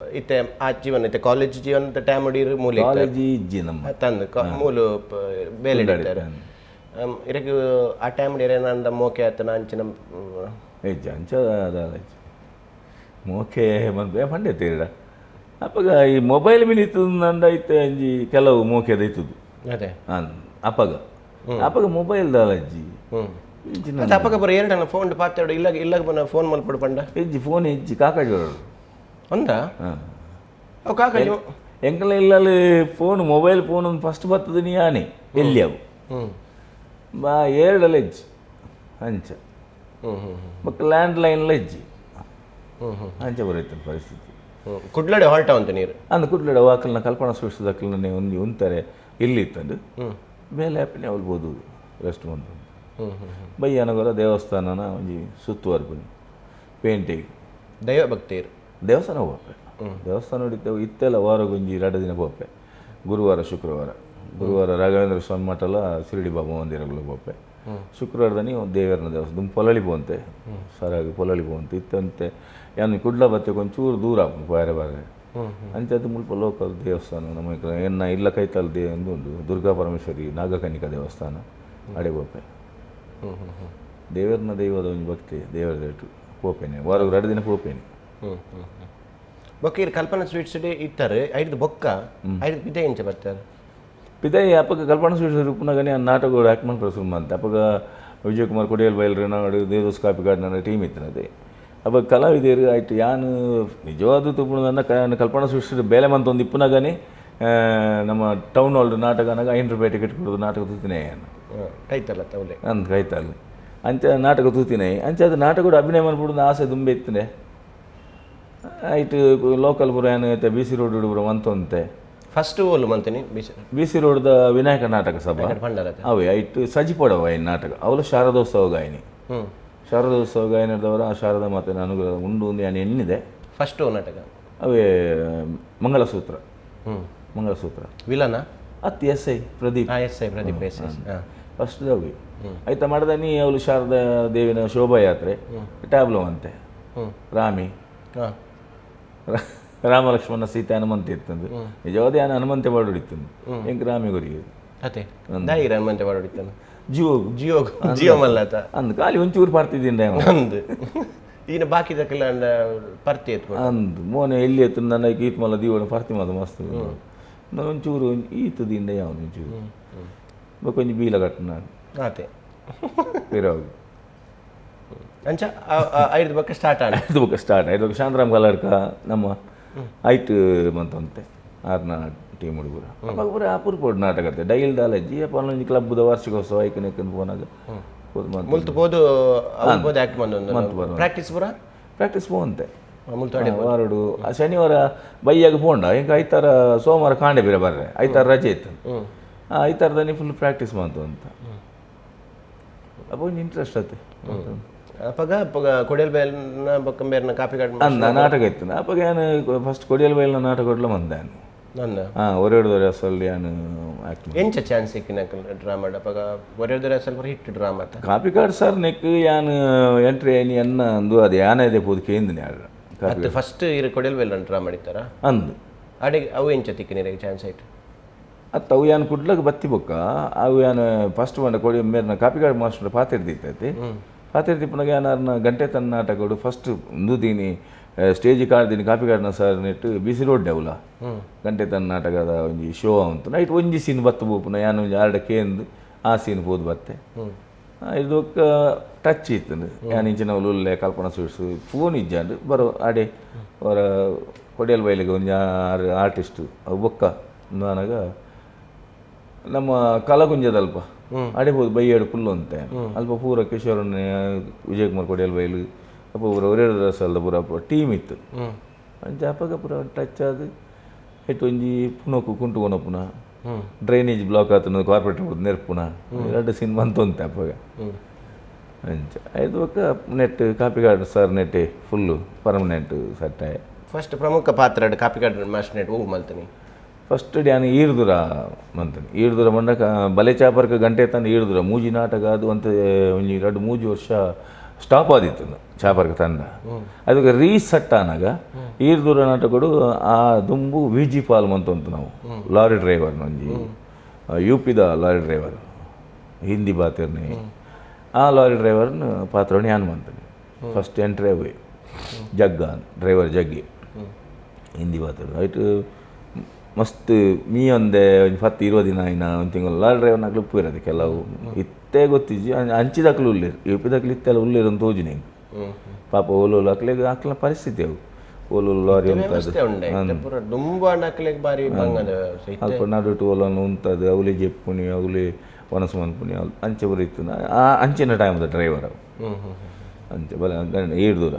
ಇತ್ತೆ ಆ ಜೀವನ ಇತ್ತೆ ಕಾಲೇಜ್ ಜೀವನದ ಟೈಮ್ ಇರು ಮೂಲೆ ಕಾಲೇಜ್ ಇಜ್ಜಿ ನಮ್ಮ. ತಂದು ಮೂಲು ಬೇಲೆ ಇಡ್ತಾರೆ. ಇರಕ್ ಆ ಟೈಮ್ ಏನಾಂಡ ಮೋಕೆ ಆತನ ಅಂಚಿನ. ಇಜ್ಜಿ ಅಂಚ ದಾಲ ಇಜ್ಜಿ. ಮೋಕೆ ಮನ್ಪೆ ಪಂಡೆ ತೀರ ಅಪಗ ಈ ಮೊಬೈಲ್ ಮಿನಿ ಇತ್ತಂಡ ಇತ್ತೆ ಅಂಜಿ ಕೆಲವು ಮೋಕೆದ ಇತ್ತದು. ಅದೇ. ಅಪಗ ಅಪಗ ಮೊಬೈಲ್ ದಾಲ ಇಜ್ಜಿ. ಇಜ್ಜಿ. ಮತ್ತೆ ಅಪಗ ಬರ ಎರಡು ಫೋನ್ ಪಾತ್ರೆ ಇಲ್ಲ ಇಲ್ಲ ಬನ ಫೋನ್ ಮಲ್ಪಡು ಪಂಡ. ಇಜ್ಜಿ, ಫೋನ್ ಇಜ್ಜಿ, ಕಾಕಾಜಿ ಬರೋಡು. ಒಂದಾ? ಹಾಂ. ಅವು ಕಾಕಾಜಿ. ಎಂಕಲ ಇಲ್ಲಲ್ಲಿ ಫೋನ್, ಮೊಬೈಲ್ ಫೋನ್ ಒಂದು ಫಸ್ಟ್ ಬರ್ತದೆ ನೀ ಆನೆ ಎಲ್ಲಿ ಅವು. ಬಾ ಏರಡಲ್ಲ ಇಜ್ಜಿ ಅಂಚ. ಹ್ಮ್ ಹ್ಮ್ ಹ್ಮ್. ಬೊಕ್ಕ ಲ್ಯಾಂಡ್ ಲೈನ್ಲ ಇಜ್ಜಿ. ಹ್ಮ್ ಹ್ಮ್. ಅಂಚ ಬರೈತೆ ಪರಿಸ್ಥಿತಿ. ಕುಡ್ಲಡೆ ಹಾಲ್ಟ ಉಂಟು ನೀರು. ಅಂದ್ ಕುಡ್ಲಡೆ ವಾಕಲ್ನ ಕಲ್ಪನಾ ಸೃಷ್ಟಿದಕ್ಕಲ್ನೇ ಒಂದು ಉಂತಾರೆ ಇಲ್ಲಿ ಇತ್ತಂದು ಮೇಲೆ ಆಪಿನ ಅವಲ್ಬೋದು ರೆಸ್ಟ್ ಬಂದು. ಹ್ಮ್ ಹ್ಮ್ ಹ್ಮ್. ಬಯ್ಯನಗರ ದೇವಸ್ಥಾನನ ಒಂಜಿ ಸುತ್ತುವರ್ಪುನಿ ಪೇಂಟಿಂಗ್. ದೈವ ಭಕ್ತಿಯರು. ದೇವಸ್ಥಾನ ಹೋಗ್ಪೆ, ದೇವಸ್ಥಾನ ಹೊಡಿತೇವೆ. ಇತ್ತೆಲ್ಲ ವಾರಗೊಂಜಿ ಎರಡು ದಿನ ಪೋಪೆ, ಗುರುವಾರ ಶುಕ್ರವಾರ. ಗುರುವಾರ ರಾಘವೇಂದ್ರ ಸ್ವಾಮಿ ಮಠಲ ಶಿರಡಿ ಬಾಬಾ ಮಂದಿರಗಳು ಪೋಪೆ. ಶುಕ್ರವಾರದಲ್ಲಿ ದೇವರನ ದೇವಸ್ಥಾನ ದುಂಬು ಪೊಲಳಿ ಪೋಂತೆ, ಸರಾಗಿ ಪೊಲಳಿ ಪೋಂತೆ ಇತ್ತಂತೆ. ಯಾನು ಕುಡ್ಲ ಬತ್ತೆ ಒಂಚೂರು ದೂರ ಆಪುಂಡು ಬಾರೆ ಬಾರೆ. ಅಂಚೆ ಮುಲ್ಪ ಲೋಕಲ್ ದೇವಸ್ಥಾನ ನಮ್ಮ ಈ ಕಡೆ ಎನ್ನ ಇಲ್ಲ ಕೈತಲ್ they ಒಂದು ಉಂಟು, ದುರ್ಗಾ ಪರಮೇಶ್ವರಿ ನಾಗಕನ್ನಿಕಾ ದೇವಸ್ಥಾನ, ಅಡೆ ಪೋಪೆ. ಹ್ಮ್ ಹ್ಮ್ ಹ್ಮ್. ದೇವರನ ದೈವದ ಒಂದು ಭಕ್ತಿ, ದೇವರ ದೇಟು ಪೋಪೇನೆ, ವಾರ ಎರಡು ದಿನ ಪೋಪೇನೆ. ಹ್ಮ್ ಹ್ಮ್ ಹ್ಮ್. ಬೊಕ್ಕ ಇರು ಕಲ್ಪನಾ ಸ್ವೀಟ್ಸ್ ಡೇ ಇತ್ತಾರೆ ಐದು ಬೊಕ್ಕ ಐದು ಪಿದೆ ಇಂಚ ಬರ್ತಾರೆ. ಪಿದಾಯಿ ಅಪ್ಪಗ ಕಲ್ಪನಾ ಸ್ವೀಟ್ಸ್ ರೂಪನಾಗನೆ ನಾಟಕ ಆ್ಯಕ್ಟ್ ಮಾಡ್ತಾರೆ ಸುಮ್ಮ ಅಂತ. ಅಪ್ಪಗ ವಿಜಯಕುಮಾರ್ ಕೊಡಿಯಲ್ ಬೈಲ್ರಿ ನಾಡು ದೇವದಾಸ್ ಕಾಪಿಕಾಡ್ ಟೀಮ್ ಇತ್ತಿನದೆ. ಅಪ್ಪ ಕಲಾವಿದರು ಆಯ್ತು. ಯಾನು ನಿಜವಾದ ತುಪ್ಪುನ ಕಲ್ಪನಾ ಸ್ವೀಟ್ಸ್ ಬೇಲೆ ಮಂತ ಒಂದು ಇಪ್ಪುನಾಗನೆ ನಮ್ಮ ಟೌನ್ ಹಾಲ್ ನಾಟಕ ಅನ್ನಾಗ 5 ರೂಪಾಯಿ ಟಿಕೆಟ್ ಕೊಡೋದು, ನಾಟಕ ತೂತಿನೇ ಯಾನು. ಕೈತಲ್ಲ ತೌಲೆ. ಅಂದ್ ಕೈತಲ್ಲಿ ಅಂಚ ನಾಟಕ ತೂತಿನೇ. ಅಂಚ ಅದು ನಾಟಕ ಕೂಡ ಅಭಿನಯ ಮಾಡ್ಬಿಡೋದು ಆಸೆ ದುಂಬೆ ಇತ್ತನೆ. ಆಯ್ತು, ಲೋಕಲ್ ಪೂರ ಏನು ಐತೆ, ಬಿ ಸಿ ರೋಡ್ ಪೂರ ಮಂತೊಂತೆ. ಫಸ್ಟ್ ಓಲು ಮಂತನಿ ಬಿಸಿ? ಬಿ ಸಿ ರೋಡ್ದ ವಿನಾಯಕ ನಾಟಕ ಸಭಾ. ಪಂಡರತೆ. ಅವೇ ಐಟ್ ಸಜಿಪೊಡವ ಐನ್ ನಾಟಕ ಅವಳು ಶಾರದೋತ್ಸವ ಗಾಯನಿ. ಶಾರದೋತ್ಸವ ಗಾಯನದವರ ಆ ಶಾರದಾ ಮಾತೆನ ಅನುಗ್ರಹ ಉಂಡು ಒಂದು ಯಾನ್ ಎಣ್ಣಿದೆ. ಫಸ್ಟ್ ನಾಟಕ? ಅವೇ ಮಂಗಳಸೂತ್ರ. ಮಂಗಳಸೂತ್ರ. ವಿಲನ? ಅತ್ ಎಸ್ I Pradeep. ಹಾಂ, S I Pradeep, S S, ಹಾಂ. ಫಸ್ಟ್ ಅವಿ ಆಯ್ತಾ ಮಾಡ್ದ ನೀ ಅವಳು ಶಾರದಾ ದೇವಿನ ಶೋಭಾಯಾತ್ರೆ ಟ್ಯಾಬ್ಲೋ ಅಂತೆ. ರಾಮಿ ರಾಮ ಲಕ್ಷ್ಮಣ ಸೀತೆ ಹನುಮಂತ ಇತ್ತಂದು. ನಿಜವಾದ ಯಾನ್ ಹನುಮಂತೆ ಬಾಡುಡಿತ್ತಂದು, ಎಂಕ್ ರಾಮಿ ಗುರಿ. ಅದೇ ದಾಯಿರ ಹನುಮಂತೆ ಬಾಡುಡಿತ್ತಾನ? ಜಿಯೋ. ಜಿಯೋ, ಜಿಯೋ ಮಲ್ಲತ. ಅಂದ್ ಖಾಲಿ ಒಂಚೂರು ಪಾರ್ತಿದ್ದೀನಿ. ಅಂದು ಈನ ಬಾಕಿದಕ್ಕೆಲ್ಲ ಅಂಡ ಪರ್ತಿ ಎತ್ಕೊಂಡು. ಅಂದ್ ಮೋನೆ ಎಲ್ಲಿ ಎತ್ತು ನನ್ನ ಈತ್ ಮಲ್ಲ ದೀವಣ ಪರ್ತಿ ಮಾತ ಮಸ್ತ್. ನಾನು ಒಂಚೂರು ಈತ ದಿಂದ ಯಾವನು ಒಂಚೂರು ಬೊಕ ಒಂಜಿ ಬೀಲ ಕಟ್ಟು ನಾನು. ಆತೆ. ಪಿರಾವು. ಅಂಚ ಐದು ಬಕ್ಕ ಸ್ಟಾರ್ಟ್ ಆಂಡ್. ಐದು ಬೊಕ ಸ್ಟಾರ್ಟ್ ಐದು ಬೊಕ ಶಾಂತರಾಮ್ ಕಲರ್ಕ ನಮ್ಮ ಐಟ್ ಮಂತಂತೆ ಆರ್ನ ಟೀಮ್ ಹುಡುಗರು ಅವಾಗ ಪೂರ ಅಪೂರ್ಪೋಡು ನಾಟಕ ಡೈಲ್ ದಾಲಜ್ಜಿ ಅಪ್ಪ ಒಂಜಿ ಕ್ಲಬ್ದ ವಾರ್ಷಿಕೋತ್ಸವ ಐಕನ್ ಐಕನ್ ಪೋನಾಗ ಪೋದು ಮಂತ್. ಮುಲ್ತು ಪೋದು ಅವ್ರು ಪೋದು ಆಕ್ಟ್ ಬಂದೊಂದು ಪ್ರಾಕ್ಟೀಸ್ ಪೂರ. ಪ್ರಾಕ್ಟೀಸ್ ಪೋವಂತೆ. ಮುಲ್ತು ಅಡೆ. ವಾರಡು ಆ ಶನಿವಾರ ಬೈಯಾಗ ಪೋಂಡ ಇಂಕ ಐತಾರ ಸೋಮವಾರ ಕಾಂಡೆ ಬೇರೆ ಬರ್ರೆ, ಐತಾರ ರಜೆ ಇತ್ತು. ಆ ಐತಾರದಲ್ಲಿ ಫುಲ್ ಪ್ರಾಕ್ಟೀಸ್ ಮಂತು ಅಂತ. ಅಪ್ಪ ಒಂಜಿ ಇಂಟ್ರೆಸ್ಟ್ ಆತೆ. ಅಪಗ ಅಪಗ ಕೊಡಿಯಲ್ ಬೇಲ್ನ ಬೊಕ್ಕಂಬೇರ್ನ ಕಾಪಿ ಕಾಡ್. ಅಂದ ನಾಟಕ ಇತ್ತು. ಅಪ್ಪಗ ಏನು ಫಸ್ಟ್ ಕೊಡಿಯಲ್ ಬೈಲ್ನ ನಾಟಕ ಕೊಡ್ಲ ಬಂದೆ ನಾನು. ನನ್ನ. ಹಾಂ, ಒರೆಡ್ದೊರೆ ಅಸಲ್ ಯಾನು ಆ್ಯಕ್ಟ್. ಎಂಚ ಚಾನ್ಸ್ ಸಿಕ್ಕಿನ ಡ್ರಾಮಾ ಅಪಗ? ಒರೆಡ್ದೊರೆ ಸ್ವಲ್ಪ ಹಿಟ್ ಡ್ರಾಮಾ ಅತ್ತ? ಕಾಪಿಕಾಡ್ ಸರ್ ನೆಕ್ ಯಾನ್ ಎಂಟ್ರಿ ಐನಿ ಎನ್ನ ಅಂದು ಅದು ಯಾನ ಇದೆ ಪೋದು ಕೇಂದಿನಿ ಆಡ ಕಾಪಿ. ಅತ್ತೆ ಫಸ್ಟ್ ಇರು ಕೊಡಿಯಲ್ ಬೇಲ್ ಡ್ರಾಮಾ ಮಾಡಿತ್ತಾರ? ಅಂದು. ಅಡೆ ಅವು ಎಂಚ ತಿಕ್ಕಿನ ಚಾನ್ಸ್ ಆಯ್ತು? ಅತ್ತ ಅವು ಯಾನ್ ಕುಡ್ಲಗ ಬತ್ತಿ ಬೊಕ್ಕ ಅವು ಯಾನ್ ಫಸ್ಟ್ ಬಂಡ ಕೊಡಿ ಮೇರ್ನ ಕಾಪಿಕಾಡ್ ಮಾಸ್ಟರ್ ಪಾತಿರ್ದಿತ್ತೈತಿ. ಪಾತಿರ್ದಿಪ್ಪನಾಗ ಯಾನ್ ಗಂಟೆ ತನ್ನ ನಾಟಕಡು ಫಸ್ಟ್ ಉಂದು ದೀನಿ ಸ್ಟೇಜ್ ಕಾಡ್ದೀನಿ ಕಾಪಿಕಾಡ್ನ sir net B C road ಅವಲ ಗಂಟೆ ತನ್ನ ನಾಟಕದ ಒಂಜಿ ಶೋ ಉಂಟು. ನೈಟ್ ಒಂಜಿ ಸೀನ್ ಬತ್ತು ಬೋಪುನ ಯಾನ್ ಒಂಜಿ ಆರ್ಡ ಕೇಂದು ಆ ಸೀನ್ ಪೋದು ಬತ್ತೆ. ಇದು ಟಚ್ ಇತ್ತು. ಯಾನ್ ಇಂಚಿನ ಉಲ್ಲೆ ಕಲ್ಪನಾ ಸ್ವೀಟ್ಸ್ ಫೋನ್ ಇಜ್ಜಾಂಡ್ ಬರೋ ಅಡೆ ಅವರ ಕೊಡಿಯಲ್ ಬೈಲಿಗೆ ಒಂಜಿ ಆರು ಆರ್ಟಿಸ್ಟ್ ಅವು ಬೊಕ್ಕ ನಾನಾಗ ನಮ್ಮ ಕಲಗುಂಜದಲ್ಪ ಅಡೆ ಹೋದು ಬೈಯೇಡು ಕುಲ್ಲು ಅಂತೆ. ಅಲ್ಪ ಪೂರ ಕಿಶೋರನ್ನ ವಿಜಯಕುಮಾರ್ ಕೊಡಿಯಲ್ ಬೈಲು ಅಪ್ಪ ಪೂರ ಒರೇ ರಸಲ್ದ ಪೂರ ಟೀಮ್ ಇತ್ತು. ಅಂಚ ಅಪಗ ಪೂರ ಟಚ್ ಆದ್ ಹೆಟ್ ಒಂಜಿ ಪುನಕ್ಕು ಕುಂಟು ಕೊನಪುನ, ಡ್ರೈನೇಜ್ ಬ್ಲಾಕ್ ಆತನ ಕಾರ್ಪೊರೇಟರ್ ನೆರ್ಪುನ ಎರಡು ಸೀನ್ ಬಂತಂತೆ ಅಪ್ಪಗ. ಅಂಚ ಐದು ಬೊಕ್ಕ ನೆಟ್ ಕಾಪಿಕಾಡ್ ಸರ್ ನೆಟ್ಟೆ ಫುಲ್ಲು ಪರ್ಮನೆಂಟ್ ಸೆಟ್ ಆಯೆ. ಫಸ್ಟ್ ಪ್ರಮುಖ ಪಾತ್ರ ಕಾಪಿಕಾಡ್ ಮಾಸ್ಟರ್ ನೆಟ್ ಹೂ ಮಲ್ತನಿ? ಫಸ್ಟ್ ಡ್ಯಾನ್ ಈರ್ದುರ ಮಂತನಿ. ಈರ್ದುರ ಮಂಡಕ ಬಲೆ ಚಾಪರ್ಕ ಗಂಟೆ ತಂದು ಈರ್ದುರ ಮೂಜಿ ನಾಟಕ ಅದು ಅಂತ ಒಂಜಿ ರಡ್ಡು ಮೂಜಿ ವರ್ಷ ಸ್ಟಾಪ್ ಆದಿತ್ತು ಚಾಪರ್ಕ ತಂಡ. ಅದಕ್ಕೆ ರೀಸೆಟ್ ಆನಾಗ ಈರ್ ದೂರ ನಾಟಕಡು ಆ ದುಂಬು ವಿ ಜಿ ಪಾಲ್ ಮಂತೊಂತು ನಾವು ಲಾರಿ ಡ್ರೈವರ್ ಒಂಜಿ you ಪಿದ ಲಾರಿ ಡ್ರೈವರ್, ಹಿಂದಿ ಬಾತಿರ್ನಿ. ಆ ಲಾರಿ ಡ್ರೈವರ್ನ ಪಾತ್ರವನ್ನು ಯಾನ್ ಮಂತನೆ. ಫಸ್ಟ್ ಎಂಟ್ರಿ ಅವೆ ಜಗ್ಗ ಡ್ರೈವರ್ ಜಗ್ಗಿ ಹಿಂದಿ ಬಾತಿರ್. ಐಟ್ ಮಸ್ತ್ ಮೀ ಒಂದೆ ಒಂಜಿ ಪತ್ತು 20 ದಿನ ಆಯಿನ ಒಂದು ತಿಂಗಳು ಲಾರಿ ಡ್ರೈವರ್ನ ಅಕ್ಲು ಉಪ್ಪು ಕೆಲವು ಇತ್ತೇ ಗೊತ್ತಿಜ್ಜಿ. ಅಂಚಿದಕ್ಲು ಉಲ್ಲೇರು, ಯು ಪಿದಕ್ಲು ಇತ್ತೆಲ್ಲ ಉಲ್ಲೇರು ಅಂತ ತೋಜಿ ನಿಂಗೆ. ಪಾಪ ಓಲೋಲು ಅಕ್ಲೆಗ್ ಅಕ್ಲ ಪರಿಸ್ಥಿತಿ ಅವು. ಓಲೋಲು ಲಾರಿ ಉಂತದು. ವ್ಯವಸ್ಥೆ ಉಂಡೆ ಇತ್ತೆ ಪೂರ ದುಂಬು ಆಂಡ ಅಕ್ಲೆಗ್ ಬಾರಿ ಬಂಗದ ವ್ಯವಸ್ಥೆ ಇತ್ತೆ. ಅಲ್ಪ ನಡುಟು ಓಲನ್ನು ಉಂತದು ಅವಲಿ ಜೆಪ್ಪುನಿ, ಅವಲಿ ವನಸು ಮನ್ಪುನಿ, ಅವು ಅಂಚೆ ಪೂರ ಇತ್ತು. ಆ ಅಂಚಿನ ಟೈಮ್ದ ಡ್ರೈವರ್ ಅವು. ಹ್ಮ್ ಹ್ಮ್ ಅಂಚೆ ಬಲ ಏಳು ದೂರ.